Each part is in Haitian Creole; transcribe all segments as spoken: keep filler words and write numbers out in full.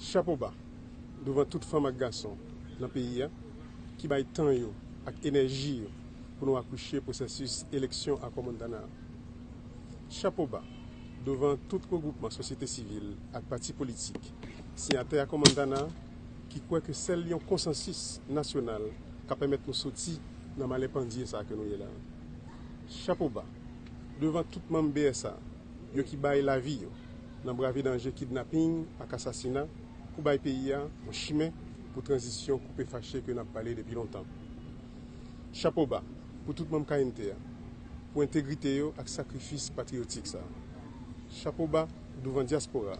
Chapo ba douvan tout fanm ak gason nan peyi a ki bay tan yo ak enèji yo pou nou akouche pwosèsis eleksyon Akò Montana a. Chapo ba douvan tout regwoupman sosyete sivil ak pati politik siyatè Akò Montana a ki kwè ke sèl yon konsansis nasyonal ka pèmèt nou soti nan malè pandye sa a ke nou ye la a. Chapo ba douvan tout manm B S A yo ki bay lavi yo nan brave danje kidnaping ak asasina pou bay peyi a yon chimen pou tranzisyon koupe fache ke n ap pale depi lontan. Chapo ba pou tout manm K M T a pou entegrite yo ak sakrifis patriyotik sa a. Chapo ba douvan dyaspora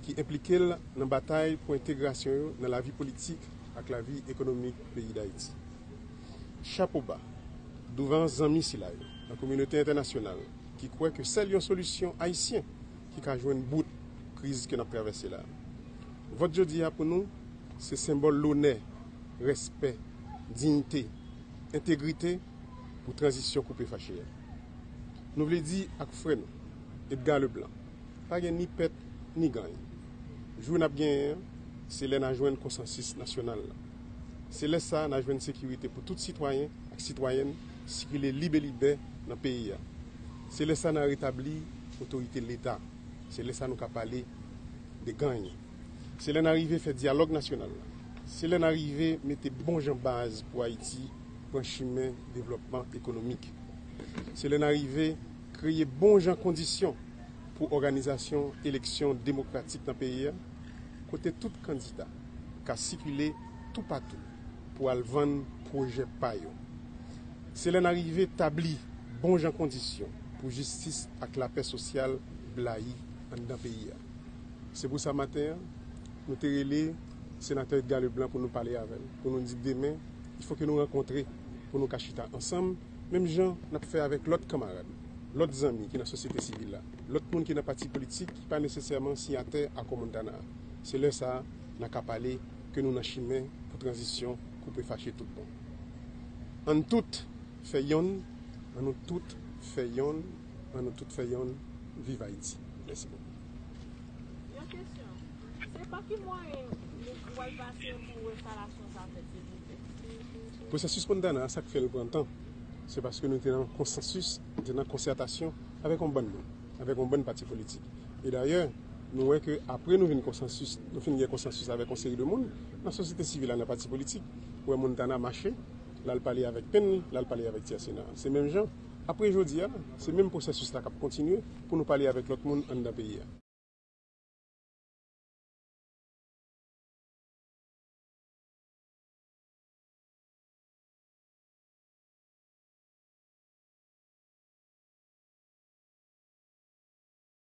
ki enplike l nan batay pou entegrasyon yo nan lavi politik ak lavi ekonomik peyi Dayiti. Chapo ba douvan zanmi sila yo nan kominote entènasyonal ki kwè ke sèl yon solisyon ayisyen ki ka jwenn bout kriz ke n ap travèse la. Vòt jodi a pou nou se senbòl lonè, respè, diyite, entegrite pou tranzisyon koupe fache a. Nou vle di ak frè nou, Edgar Leblanc, pa gen ni pèt ni gany. Jou n ap genyen an, se lè n a jwenn konsansis nasyonal la. Se lè sa a n a jwenn sekirite pou tout sitwayen ak sitwayèn sikile lib e libè nan peyi a. Se lè sa a n a retabli otorite Leta. Se lè sa a nou ka pale de gany. Se lè n a rive fè dyalòg nasyonal la. Se lè n a rive mete bon jan baz pou Ayiti pran chimen devlòpman ekonomik. Se lè n a rive kreye bon jan kondisyon pou òganizasyon eleksyon demokratik nan peyi a, kote tout kandida ka sikile toupatou pou al vann pwojè pa yo. Se lè n a rive tabli bon jan kondisyon pou jistis ak lapè sosyal blayi anndan peyi a. Se pou sa maten an, nou te rele Senatè Edgar Leblanc pou nou pale avè l, pou nou di demen, il fo ke nou rankontre pou nou ka chita ansanm, menm jan n ap fè avèk lòt kanmarad, lòt zanmi ki nan sosyete sivil la, lòt moun ki nan pati politik ki pa nesesèman siyatè Akò Montana a. Se lè sa a n a ka pale ke nou nan chimen pou tranzisyon koupe fache tout bon. Ann tout fè yonn, ann nou tout fè yonn, ann nou tout fè yonn. Viv Ayiti. Mèsi bokou. Yon kesyon. Se pa ki mwayen nou pral pase pou enstalasyon sa fèt, silvouplè? Pwosèsis Montana a, sa k fè l pran tan, se paske nou te nan konsansis, nou te nan konsètasyon avèk yon bann moun, avèk yon bann pati politik. E dayè, nou wè ke apre nou vin konsansis, nou fin gen konsansis avèk yon seri de moun nan sosyete sivil la, nan pati politik, ou wè Montana mache, l al pale avèk Penn, l al pale avèk Tyèsena. Se menm jan, apre jodi a, se menm pwosèsis la k ap kontinye pou nou pale avèk lòt moun anndan peyi a.